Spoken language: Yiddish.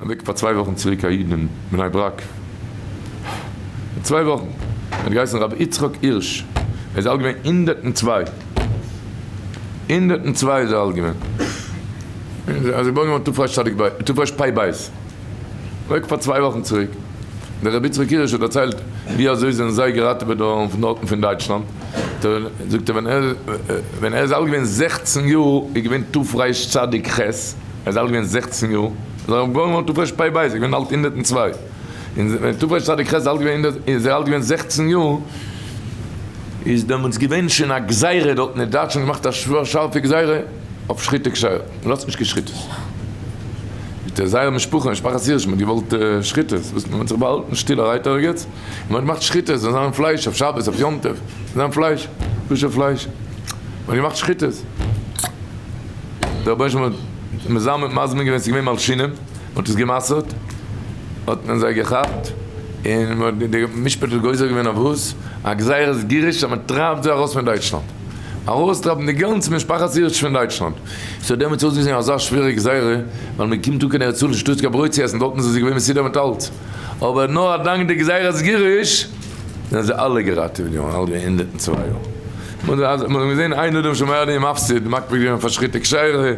אוועק פאר צוויי וואכן צוריק א איד אין בני ברק, פאר צוויי וואכן, ער האט געהייסן רבי יצחק הירש, ער איז אלט געווען 102, 102 איז ער אלט געווען, ער איז געבוירן געווארן תרצ"ב, תרפ"ב, אוועק פאר צוויי וואכן צוריק, דער רבי יצחק הירש האט דערציילט ווי אזוי זענען זיי געראטעוועט געווארן פון דארטן פון דייטשלאנד, זאגט ער ווען ער איז אלט געווען 16 יאר איז געווען תרצ"ח, ער איז אלט געווען 16 יאר, איז ער געבוירן געווארן תרפ"ב, איז ער געווען אלט 102, און ווען תרצ"ח איז אלט געווען איז ער אלט געווען 16 יאר, איז דעמאלטס געווען שוין א גזירה דארט אין די דייטשן האבן געמאכט א שארפע גזירה אויף שחיטה כשרה, מען לאזט נישט קיין שחיטות. מיט זייער משפחה, משפחת הירש, מען האט געוואלט שחיטות, וואס מען האט זיך באהאלטן שטילערהייט ערגעץ, און מען האט געמאכט שחיטות, זאל זיין פלייש אויף שבת, אויף יום טוב, זאל זיין פלייש, כשר פלייש, מען האט געמאכט שחיטות. דער רבונו של עולם האט מזמן מזמין געווען, ס'איז געווען מלשינים, מען האט עס גע'מסר'ט, האט מען זיי געכאפט, און מען האט די משפט האט גוזר געווען אויף וואס? א גזירת גירוש אז מען טרייבט זיי ארויס פון דייטשלאנד, ארויסטרייבן די גאנצע משפחת הירש פון דייטשלאנד. ס'האט דעמאלטס אויסגעזען אזא שווערע גזירה, ווייל מען קומט אן קיין ארץ ישראל נישטא קיין ברויט צו עסן, דארטן זענען זיי געווען מסודר מיט אלץ, אבער נאר א דאנק די גזירת גירוש זענען זיי אלע געראטעוועט געווארן, אלע 102 יאר. מען האט געזען איין אדם שמערני מפסיד, מקפיד געווען פאר שחיטה כשרה.